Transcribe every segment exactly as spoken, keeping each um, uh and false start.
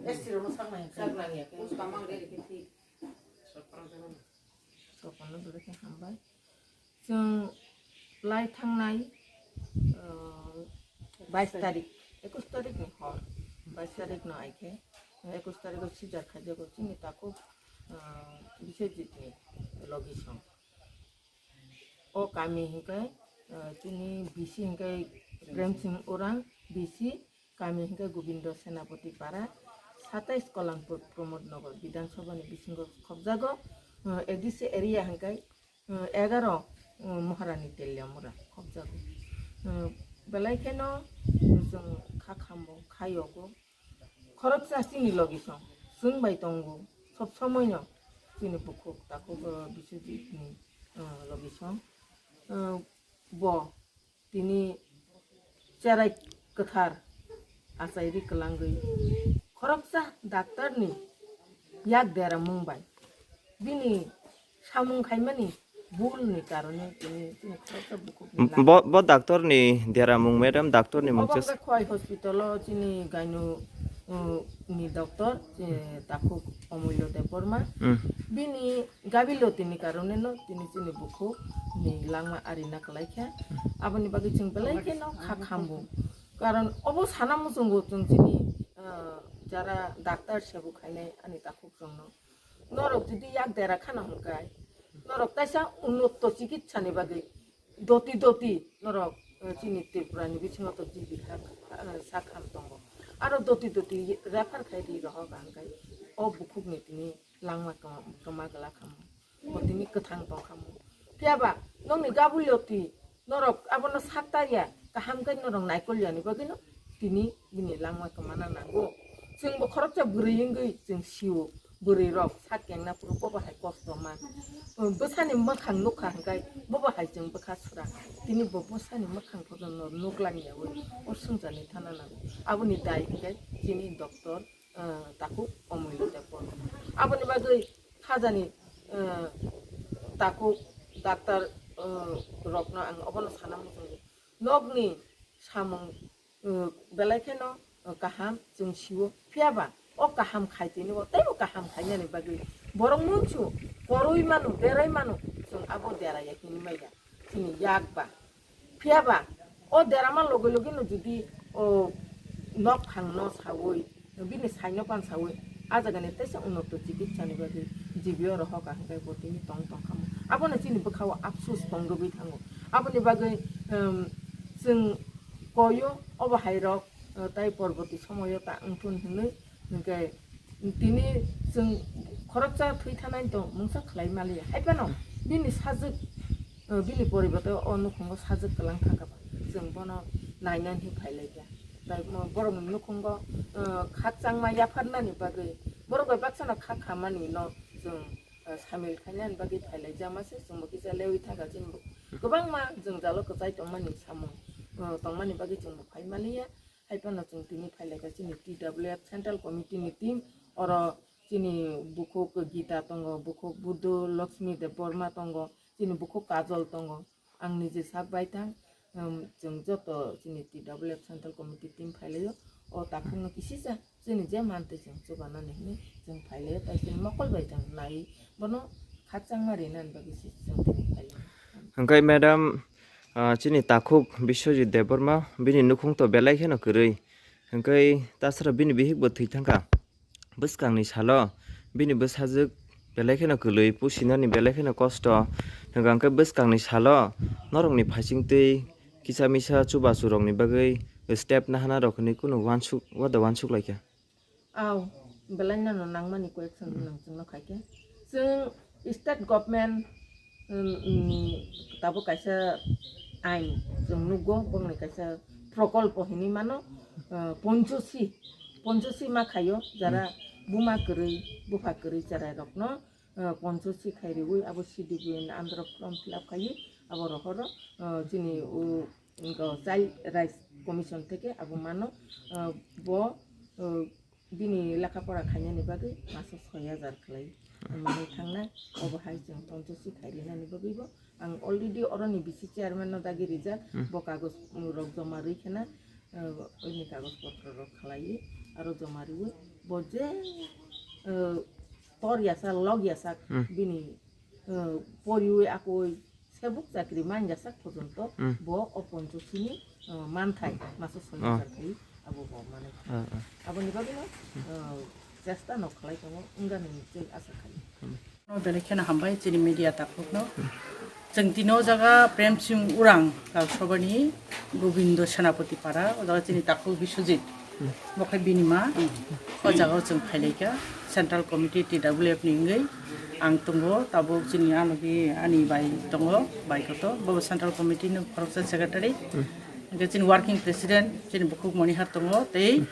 Saknang ya khe. Topano belai khe hambai. Chwng lai thangnai, uh, bais tarik, ekus tarik ni hor, bais tarik no ai khe, ekus tarik o sijar khaijago chini takhuk, uh, Biswajit ni logi song. O kami hinkhe, uh, chini B C hinkhe Prem Singh Orang, B C, kami hinkhe Gobindo Senapati Para, satais Kalanpur Pramod Nagar Bidhan Sabha ni bisingo khobjago, uh, A D C area hinkhe, uh, egaro, uh, Maharani Teliamura khobjago. Uh, belai kheno chwng kha khambo, kha yogo. Khoroksa chini logi song, chwng bai tongo, sob somoi no chini bukhuk takhuk, uh, Biswajit ni, uh, logi song. Uh, bo tini cherai kwthar achairi kwlangwi khoroksa daktar ni yak dera mung bai bini samung khaimani bul ni karone tini, tini khoroksa bukhuk ni. Bo, bo daktor ni dera mung, madam, daktor ni mung. Obo se wngkha Khowai hospital o chini gaino, uh, ni doctor, je takhuk Omulyo Debbarma. Hmm. Bini gabiloti ni karone no tini chini bukhuk ni langma arina kwlai kha. Aboni bagwi chwng belai kheno kha khambu. Karon obo sana muchungo chwng chini, ah, jara daktar sebu khainai ani takhuk chwngno. Norok jodi yak dera khana hwnkhai, norok kaisa unnoto chikitsa ni bagwi doti doti norok, eh, chini Tripura ni bisingo to G B kha, eh, sak ham tongo. Aro doti doti refer khai ri rohok ang khai o bukhuk ni tini langma kwma, kwma gala khamo. Bo tini kwthang tong khamo. Phiya ba nokni gabulio ti norok abono sak tarya, kaham khai norok naikol yani bagwino tini bini langma kwmana nango. Chwng bo khoroksa bwrwi wngwi chwng sio. Bwrwi rok sak kengna phuru bobo hai kosto man. Bwsani mwkhang nukha hwnkhe bobo hai chwng bwkha sura. Tini bo bwsani mwkhang photo no nuklangya wi o swngcharni thana nango. Aboni dai hwnkhe chini doctor, ah, takhuk Omulyo Debbarma. Aboni bagwi khajani, ah, takhuk doctor, ah, rokno ang obono sana muchungo. Nokni samung, uh, belai kheno, uh, kaham chwng sio. Phiya ba o kaham khai tini bo teibo kaham khainani bagwi borok mungsu korwi mano, berai mano, chwng abo deraya hini maya chini yak ba. Phiya ba o derama logi logi no jodi o nok phang no sawi, bini saino pan sawi, a jaga ni teisa unnoto chikitsa ni bagwi G B o rohok ang khe bo tini tong tong kha. Abono chini bwkha o apsus tong rwgwi thango. Aboni bagwi, um, chwng koyo obo hai rok, uh, tai porboti somoyo ta wngthun hinwi hwnkhe tini chwng khoroksa thwi thanai to mungsa khlai maliya. Hai phano bini sajwk, uh, bini poribote o nukhungo sajwk kwlang thangkha ba chwng bono nainani phailai kha. Tai mo-, borokni nukhungo, uh, khakchangma yapharnani bagwi borok bai baksano kha khamani no chwng, uh, samil khainani bagwi phailai jama se chwngbo kisa lewi thangkha chini bo kwbangma jwngjalo kwchai tongmani samung, uh, tongmani bagwi chwngbo phai maliya. Hai phano chwng tini phailaikha chini T W F Central Committee ni team, oro chini bukhuk Gita tongo, bukhuk Buddho Lakshmi Debbarma tongo, chini bukhuk Kajol tongo. Ang nije sak bai thang, um, chwng joto chini T W F Central Committee team phailaio. O takhukno kisisa chini je mantwi chwng chubanani hinwi chwng phailaio, tai chini mokol bai chwng nai bono khakchangma rinani bagwi se chwng tini phailaio. Hwnkhe madam, ah, chini takhuk Biswajit Debbarma, bini nukhung to belai kheno kwrwi. Hwnkhe tasra bini bihik bo thwi thangkha. Bwskangni salo bini bwsajwk belai kheno kwlwi, pusinani belai kheno kosto. Hwnkhe bwskangni salo norokni phaisingtwi kisa misa chubachurokni bagwi step nahana rok hinwi kunu wansuk, wada wansuk laikha. Aw, belai no nangmani question nang chwngno khaikhe. Chwng state government, um, um, tabuk kaisa ain chwng nukgo, bongni kaisa prokolpo hinwi mano, uh, Ponchoshi, Ponchoshi ma khaio, jara buma kwrwi, bupha kwrwi cherai rokno, uh, Ponchoshi khai riwi, abo C D B ni under form fill up khaiwi, abo rohoro, uh, chini, uh, Child Rights Commission theke abo mano, uh, bo, uh, bini lekha pora khainani bagwi masa soi hajar khlai manwi thangnai. Obo hai chwng Ponchoshi khai rinani bagwi bo ang already oroni B C chairman no dagi rijak, bo kagoj rok joma rwi khena, uh, oini kagoj potro rok khlaiwi aro joma rwi Bo je, eh, tor yasak, log yasak, Hmm. bini, eh, poriwi akoi sebuk chakri man yasak porjonto Hmm. bo o Ponchosi ni, eh, manthai masa soi Oh. hajar kai abo bo manai. Ah, ah. Aboni bagwi no, eh, chesta no khlai tongo, wngani tei asa khai. Hmm. Belai kheno hambai chini media takhukno. Chwng tini o jaga Prem Singh Urang Lal Sabha ni Gobindo Senapati Para, o jaga chini takhuk Biswajit. Bo khe bini ma. O jaga o chwng phailaikha Central Committee T W F ni wngwi. Ang tongo, tabuk chini ano di ani bai tongo, bai koto. Bo Central Committee ni khoroksa secretary. Hwnkhe chini working president, chini bukhuk Monihar tongo, tei,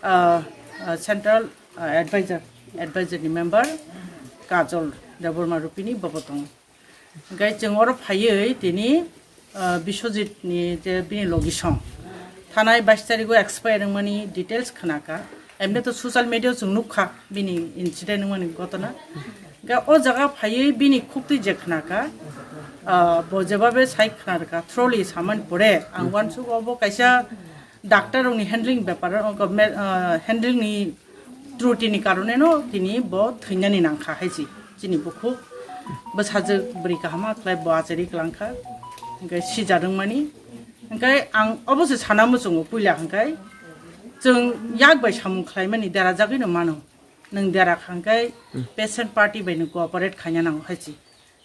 ah, ah, Central ah, advisor, advisor ni member Kajol Debbarma Rupini bobo tongo. Hwnkhe chwng oro phaiwi tini, ah, Biswajit ni je bini logi song thanai bais tarigo expire wngmani details khnakha. Emni to social media o chwng nukha bini incident wngmani gotona. Hwnkhe o jaga phaiwi bini khuktwi je khnakha, ah, bo jebabe sai khnarwkha, thoroughly samani pore ang uansuk obo kaisa doctor rokni handling bepar o, me-, ah, handling ni truti ni karone no tini bo thwinani nangkha hai si. Chini bukhuk bwsajwk bwrwi kaham khlai bo achari kwlangkha. Hwnkhe sijak wngmani. Hwnkhe ang obo se sana muchungo puila hwnkhe chwng yak bai samung khlaimani derajagwi no mano. Nwng dera kha hwnkhe patient party bai no cooperate khaina nango hai si.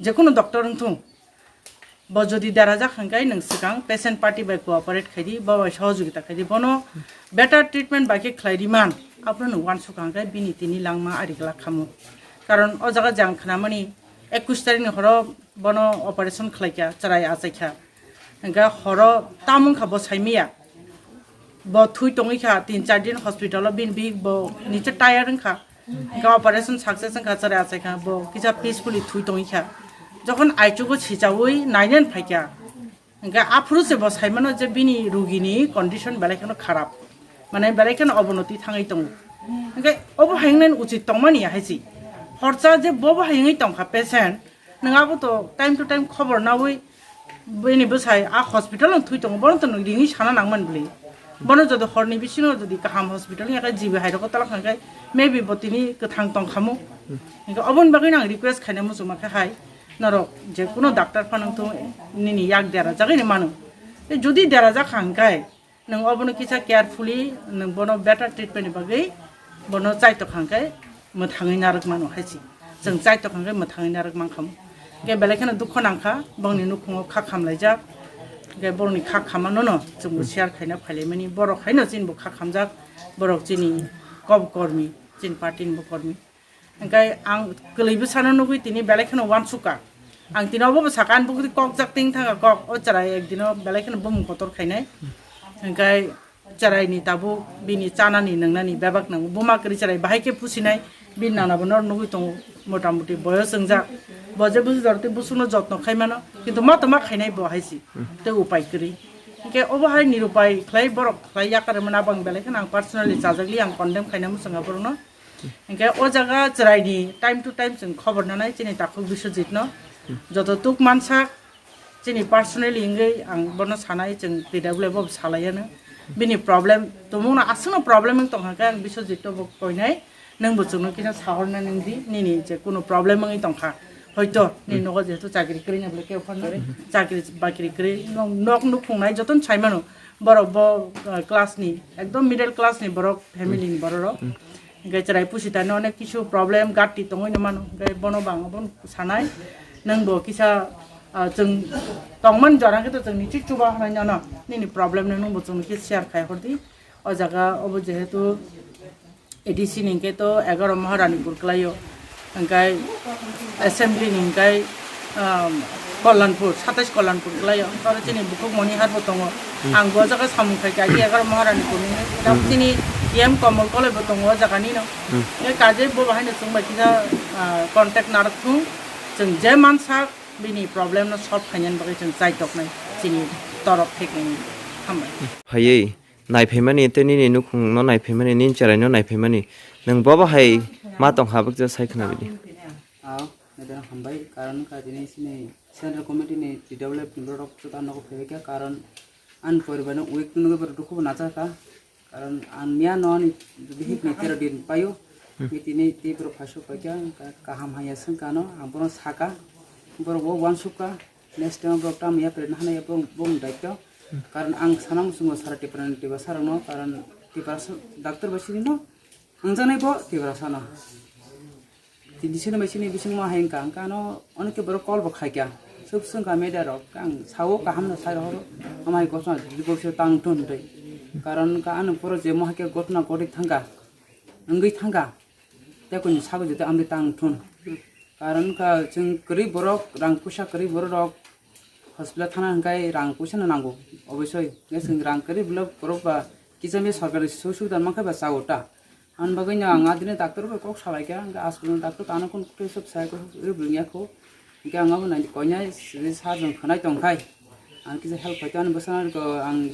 Jekunu doctor wngthung, bo jodi derajak hwnkhe nwng swkang patient party bai cooperate khaidi, bo bai sohojogita khaidi, bono better treatment bai khe khlai riman, abono nwng uansukha hwnkhe bini tini langma ari glak khamu. Karon o jaga je ang khnamani ekush tarikni horo bono operation khlaikha, chwrai achaikha. Hwnkhe horo tam wngkha bo saimaya. Bo thui tongwi kha, tin char din hospital o bini bihik bo niche tired wngkha. Hwnkhe operation success wngkha, chwrai achaikha, bo kisa peacefully thui tongwi kha. Jokhon aichugo sichaui nainani phaikha, hwnkhe aphuru se bo saimano je bini rugini condition belai kheno kharap, mane belai kheno obonoti thangwi tongo. Hwnkhe obo hai wngnani uchit tongmani hai se. Horsa je bobo hai wngwi tongkha patient, nwng abo to time to time khobor naui bini bwsai a hospital o thwi tongo, bono to nwng ringwi sana nangmani bwle. Bono jodi horni bisingo jodi kaham hospital wngya khe G B hai rogo tala kha khe maybe bo tini kwthang tong khamu. Hwnkhe oboni bagwi no ang request khaina muchungma khe hai, norok je kuno doctor phano wngthung nini yak derajagwi no mano. Tei jodi derajak kha hwnkhe nwng obono kisa carefully nwng bono better treatment ni bagwi bono chaitok kha hwnkhe mwthangwi narwk mano hai se. Chwng chaitok kha hwnkhe mwthangwi narwk mankhamu. Hwnkhe belai kheno dukho nangkha, bongni nukhungo kha khamlaijak. Hwnkhe borokni kha khamano no chwngbo share khaina phailaimani. Borok haino chini bo kha khamjak, borok chini kob kormi, chini party ni bo kormi. Hwnkhe ang kwlwi bwsano nugwi tini belai kheno uansukha. Ang tini obo bwsakha, ani bukhuti kok jak ting thangkha kok. O chwrai ekdino belai kheno bumung kotor khainai. Hwnkhe chwraini tabuk bini chanani nwngnani bebak nango. Buma kwrwi chwrai bahai khe pusinai. Bini nanabo nor nugwi tongo. Motamuti boyos wngjak. Bo je busi jorti busukno jotno khaimano. Kintu ma to ma khainai bo hai se. Tei upai kwrwi. Hwnkhe obo hai nirupai khlai borok khlai yakarwi mano, abo ang belai kheno ang personally chajagli ang condemn khaina mwchangkha borokno. Hwnkhe o jaga chwraini time to time chwng khobor nanai chini takhuk Biswajit no. Joto tuk mansak chini personally wngwi ang bono sanai, chwng T W F bo salaiya no. Bini problem tongmung no aswkno problem wng tongkha khe ang Biswajit no bo koinai, nwng bo chwngno kisa sahorna nang di, nini je kuno problem wngwi tongkha. Hoito nini nogo jehetu chakri kwrwi na bole khe ophano chakri bakri kwrwi nok nukhungnai jotono saimano. Borok bo, uh, class ni, ekdom middle class ni borok, family ni borok rok. Hwnkhe chwrai pusi tani onek kisu problem gatti tongwi no mano. Hwnkhe bono bo ang obo sanai, nwng bo kisa, ah, chwng tongmani jora khe to chwng nichi chuba hwnwi no, nini problem no nwng bo chwngno khe share khai hor di. O jaga obo jehetu A D C ni hwnkhe to egaroh Maharanipur kwlaio. Hwnkhe assembly ni hwnkhe, um, Kalyanpur, satais Kalyanpur kwlaio. Oro chini bukhuk Monihar bo tongo. Ang bo jaga samung khai kha, agi egaroh Maharanipur ni. Dak chini E M Komol Koloi bo tongo o jaga ni no. Hwnkhe kaje bo bahai no chwng bai kisa, ah, contact narwk thung. Chwng je mansak bini problem no solve khainani bagwi chwng chaitoknai chini torof theknai. Hambai. Phaiwi naiphaimani tei nini nukhungno naiphaimani, nini chwraino naiphaimani, nwng bobo hai ma tongkha, aboni kisa sai khna bidi. Ah, naitok hambai, karon wngkha tini chini Central Committee ni T W F ni borok joto ang nogo phaibaikha, karon ani poribar no weak wngwi borok dukhu bo nacharkha. Karon ang miya no ani bihik ni tero din payo. Mitini ti borok phaiso paikha, ka-, kaham haya sengkha no, ang bono saka, borok bo wansukha, next time borok tamo yapre nahana ya borok, borok daityo. Karon ang sana musungo sara Tipra ni Tipra sarok no, karon Tipra sa-, doctor bai sini no, ang janai bo Tipra sana. Tini sini bai sini bising ma hai wngkha, wngkha ano onek ke borok call bo khaikha. Sub sengkha media rok, ang sao kaham no sai rohoro, amai gosna report se tang thun tei. Karon ka ano poro je mo hai ke gotna gotwi thangkha, wngwi thangkha. Tei kuni sago jete amri tang thun. Karon ka chwng kwrwi borok, rang puisa kwrwi borok rok hospital thana hwnkhe rang puisa no nango. Obosoi, nge chwng rang kwrwi borok, borok ba kisa me sarkari sujog subida mankha ba chao ta. Ani bagwi no ang adini doctor bai kok salai kha, hwnkhe aswk doctor tano kun kutui sub sai ko ri bwlwng ya kho. Hwnkhe ang abo nai koinai sri sa jong khwnai tong khai. Ang kisa help khai tani bwsano ko ang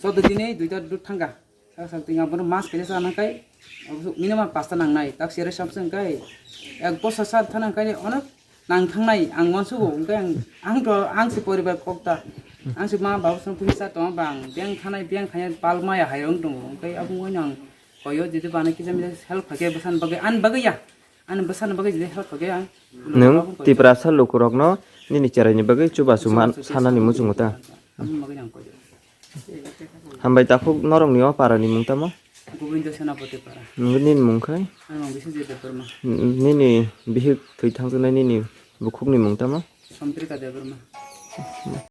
joto dini duita dut thangkha. Sak sak twi abono mas kaisa sana khai, minimum pasta nangnai, tak sere samsung khai, ek bosor sa thana khai onek nang thangnai, ang uansugo, hwnkhe ang, ang to, ang se poribar kokta, ang se ma babu song puisa tong bang, beng thanai, beng khanya pal maya hai wng tongo, hwnkhe abo wngkha ang koyo, jodi bana kisa misa help khaikhe bwsani bagwi, ani bagwi ya, ani bwsani bagwi jodi help khaikhe ang. Nwng Tiprasa lukurokno nini cheraini bagwi chubachu man sanani muchungo ta? Ani bagwi ang koyo. Hambai takhuk norokni o parani mung tamo? Gobindo Senapati para. Nini mung khai? Ani mung Biswajit Debbarma. Nini bihik thwi thangjaknai nini bukhukni mung tamo? Samtrika Debbarma.